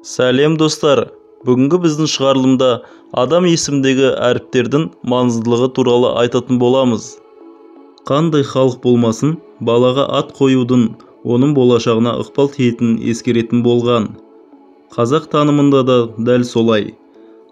Сәлем достар! Бүгінгі біздің шығарылымда адам есіміндегі әріптердің маңыздылығы туралы айтатын боламыз. Қандай халық болмасын, балаға ат қоюдың оның болашағына ықпал тиетінін ескеретін болған. Қазақ танымында да дәл солай.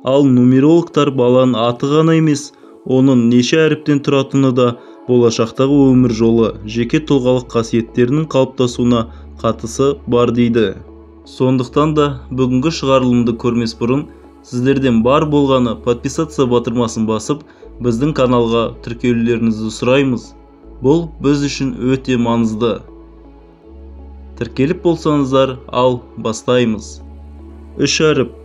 Ал нумерологтар баланың аты ғана емес, оның неше әріптен тұратыны да болашақтағы өмір жолы, жеке тұлғалық қасиеттерінің қалыптасуына қатысы бар дейді. Сондықтан да бүгінгі шығарылымды көрмес бұрын сіздерден бар болғаны подписаться батырмасын басып, біздің каналға тіркелулеріңізді сұраймыз. Бұл біз үшін өте маңызды. Тіркеліп болсаңыздар, ал бастаймыз. Үш әріп.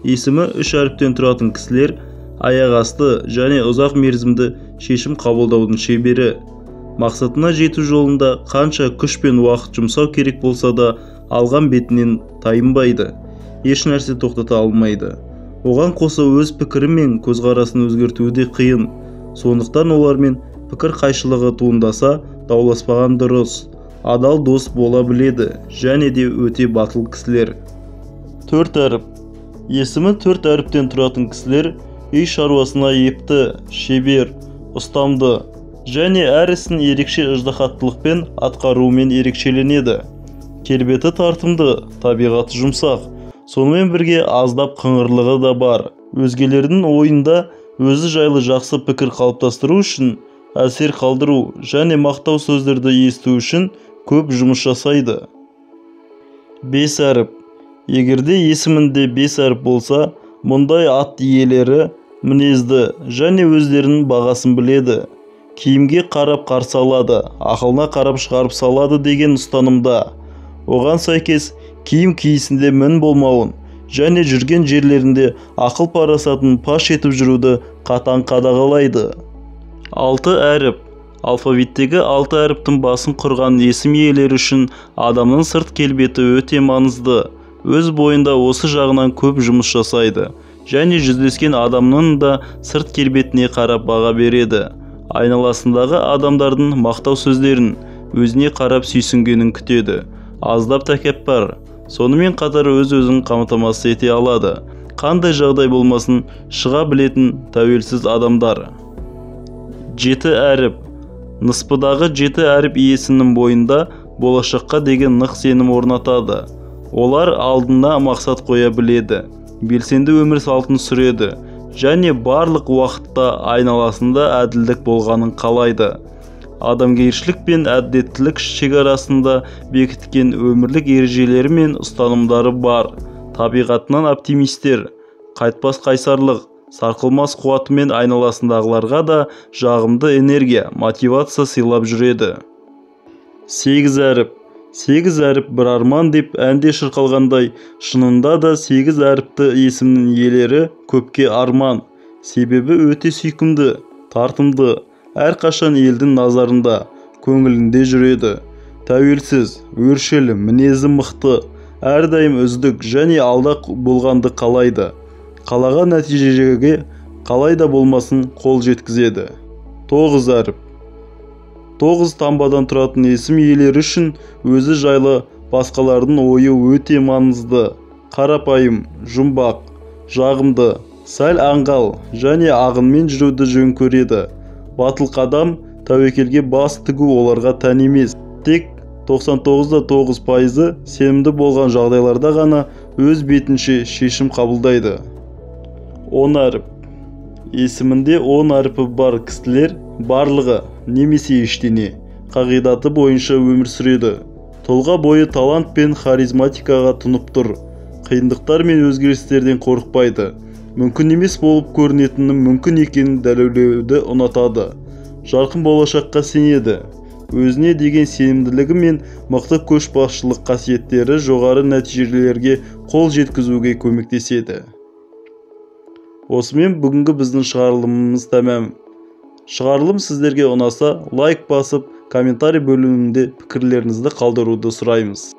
Есімі үш әріптен тұратын кісілер аяқ асты және ұзақ мерзімді шешім қабылдаудың шебері. Мақсатына жету жолында қанша күш пен уақыт жұмсау керек болса да, алған бетінен тайынбайды, еш нәрсе тоқтата алмайды. Оған қоса өз пікірі мен көзқарасын өзгертуі де қиын. Сондықтан олармен пікір қайшылығы туындаса, дауласпаған дұрыс. Адал дос бола біледі және де өте батыл кісілер. Төрт әріп. Есімі төрт әріптен тұратын кісілер үй шаруасына епті, шебер, ұстамды және әр ісін ерекше ыждаһаттылықпен атқаруымен ерекшеленеді. Келбеті тартымды, табиғаты жұмсақ, сонымен бірге аздап қыңырлығы да бар. Өзгелердің ойында өзі жайлы жақсы пікір қалыптастыру үшін, әсер қалдыру және мақтау сөздерді есту үшін көп жұмыс жасайды. Бес әріп. Егерде есімінде бес әріп болса, мұндай ат иелері мінезді және өздерінің бағасын біледі. Киімге қарап қарсы алады, ақылына қарап шығарып салады деген ұстанымда. Оған сәйкес киім киісінде мін болмауын және жүрген жерлерінде ақыл парасатын паш етіп жүруді қатаң қадағалайды. Алты әріп. Алфавиттегі алты әріптің басын құрған есім иелері үшін адамның сырт келбеті өте маңызды. Өз бойында осы жағынан көп жұмыс жасайды және жүздескен адамның да сырт келбетіне қарап баға береді. Айналасындағы адамдардың мақтау сөздерін өзіне қарап сүйсінгенін күтеді. Аздап тәкаппар, сонымен қатар өз-өзін қамтамасыз ете алады. Қандай жағдай болмасын шыға білетін тәуелсіз адамдар. Жеті әріп. Ныспыдағы жеті әріп иесінің бойында болашаққа деген нық сенім орнатады. Олар алдына мақсат қоя біледі, белсенді өмір салтын сүреді және барлық уақытта айналасында әділдік болғанын қалайды. Адамгершілік пен әділеттілік шекарасында бекіткен өмірлік ережелері мен ұстанымдары бар. Табиғатынан оптимистер, қайтпас қайсарлық, сарқылмас қуатымен айналасындағыларға да жағымды энергия, мотивация сыйлап жүреді. Сегіз әріп. Сегіз әріп бір арман деп әнде шырқалғандай, шынында да сегіз әріпті есімнің иелері көпке арман. Себебі өте сүйкімді, тартымды, әрқашан елдің назарында, көңілінде жүреді. Тәуелсіз, өршіл, мінезі мықты, әрдайым үздік және алда болғанды қалайды. Қалаған нәтижеге қалай да болмасын қол жеткізеді. Тоғыз әріп. Тоғыз таңбадан тұратын есім иелері үшін өзі жайлы басқалардың ойы өте маңызды. Қарапайым, жұмбақ, жағымды, сәл аңғал және ағынмен жүруді жөн көреді. Батыл қадам, тәуекелге бас тігу оларға тән емес. Тек 99,9% сенімді болған жағдайларда ғана өз бетінше шешім қабылдайды. 10 әріп. Есімінде 10 әрпі бар кісілер барлығы немесе ештеңе қағидаты бойынша өмір сүреді. Тұлға бойы талант пен харизматикаға тұнып тұр. Қиындықтар мен өзгерістерден қорықпайды. Мүмкін емес болып көрінетінінің мүмкін екенін дәлелдеуді ұнатады. Жарқын болашаққа сенеді. Өзіне деген сенімділігі мен мықты көшбасшылық қасиеттері жоғары нәтижелерге қол жеткізуге көмектеседі. Осымен бүгінгі біздің шығарылымымыз тәмам. Шығарылым сіздерге ұнаса, лайк басып, комментарий бөлімінде пікірлеріңізді қалдыруды сұраймыз.